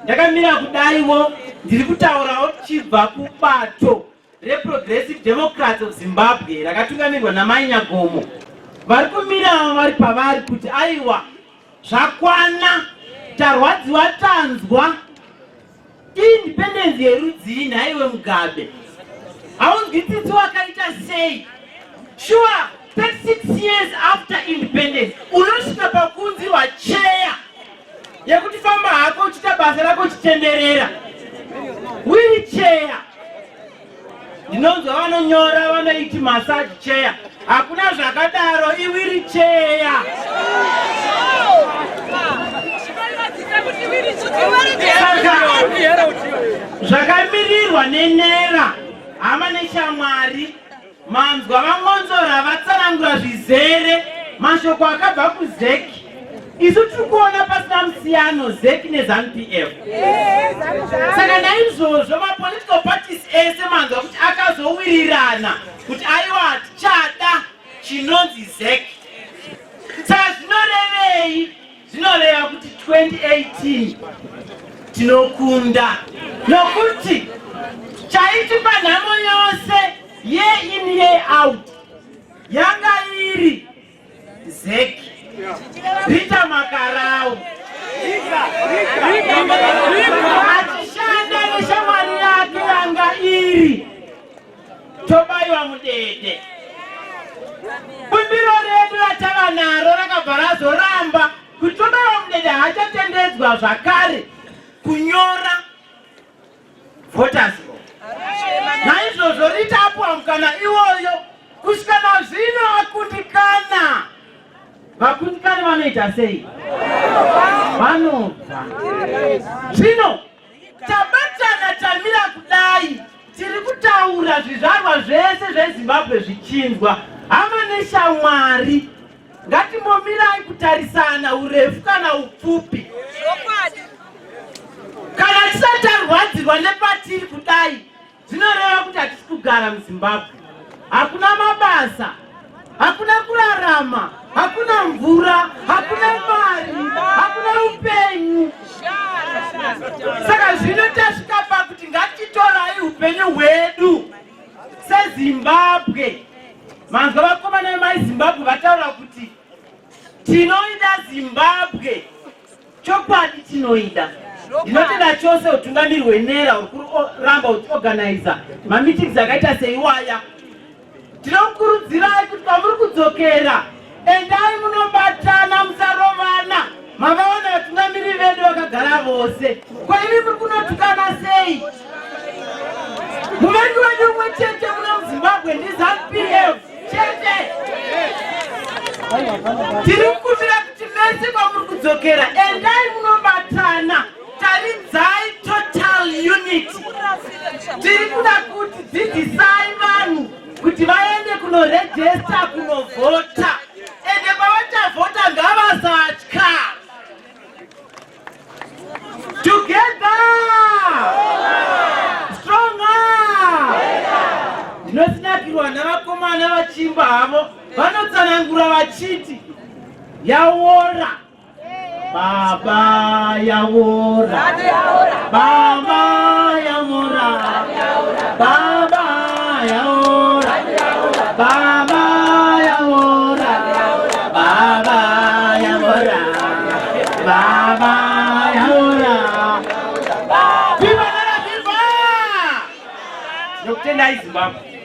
Ndakamira kudaiwo, ndiri kutaurawo tichibva kubato reProgressive Democrats of Zimbabwe rakatungamirwa naMai Nyagomo, vari kumirawo vari pavari kuti aiwa, zvakwana, tarwadziwa, tanzwa. Independence yerudzii nhaiwe Mugabe? Haunzwi tsitsi, wakaita sei? Sure, 36 years after independence unosvika pakunzirwa cheya yekuti famba hako uchiita basa rako uchitenderera, wheelchair. Ndinonzwa vanonyora vanoiti massage chair. Hakuna zvakadaro, iwheelchair. Saka zvakamirirwa nenera, hama neshamwari, manzwa VaMonzora vatsanangura zvizere mashoko akabva kuZEC. Isu tiri kuona pasina musiyano ZEC neZANU PF. Saka naizvozvo mapolitical parties ese manzwa kuti akazowirirana kuti aiwa, hatichada chinonzi ZEC. Saka zvinorevei? Zvinoreva kuti 2018 tinokunda, nokuti chaitipa nhamo yose year in year out yanga iri ZEC. Rita Makarau achishanda neshamwari yake yanga iri Tobayiwa Mudede. Bumbiro redu ratava naro rakabva razoramba kuti Tobayiwa Mudede haachatendedzwa zvakare kunyora voters roll. Naizvozvo Rita apuwa mukana iwoyo, kusvika nazvino akundikana. Vakundikani vanoita sei? Vanobva. Zvino tabatana, tamira kudai, tiri kutaura zvizvarwa zvese zveZimbabwe zvichinzwa. Hama neshamwari, ngatimbomirai kutarisana urefu kana upfupi. Kana tisati tarwadzirwa nepatiri kudai, zvinoreva kuti hatisi kugara muZimbabwe. Hakuna mabasa, hakuna kurarama, hakuna mvura, hakuna mari, hakuna upenyu. Saka zvino tasvika pakuti ngatitorai upenyu hwedu seZimbabwe. Manzwa vakomana vemaiZimbabwe vataura kuti tinoida Zimbabwe. Chokwadi tinoida. Ndinotenda chose utungamiri hwenera uri kuramba uchiorganiza mameetings akaita seiwaya. Tinokurudzirai kuti kwamuri kudzokera, endai munobatana, musarovana. Mavaona vatungamiri vedu vakagara vose, ko imi muri kunotukana sei? Muvengi wedu umwe chete muno muZimbabwe ndiZANU PF chete. Tiri kukumbira kuti mese kwamuri kudzokera, endai munobatana, taridzai total unity. Tiri kuda kuti dzidzisai vanhu kuti vaende kunorejesta, kunovhota, ende pavachavhota ngavasatya. Together stronger. Ndinosinakirwa navakomana vachimba havo, vanotsanangura vachiti yaora baba, yaora baba, yaora baba, yaora baba, yaora baba, yaora baba, yaora. Viva nara, viva! Nokutendai, Zimbabwe.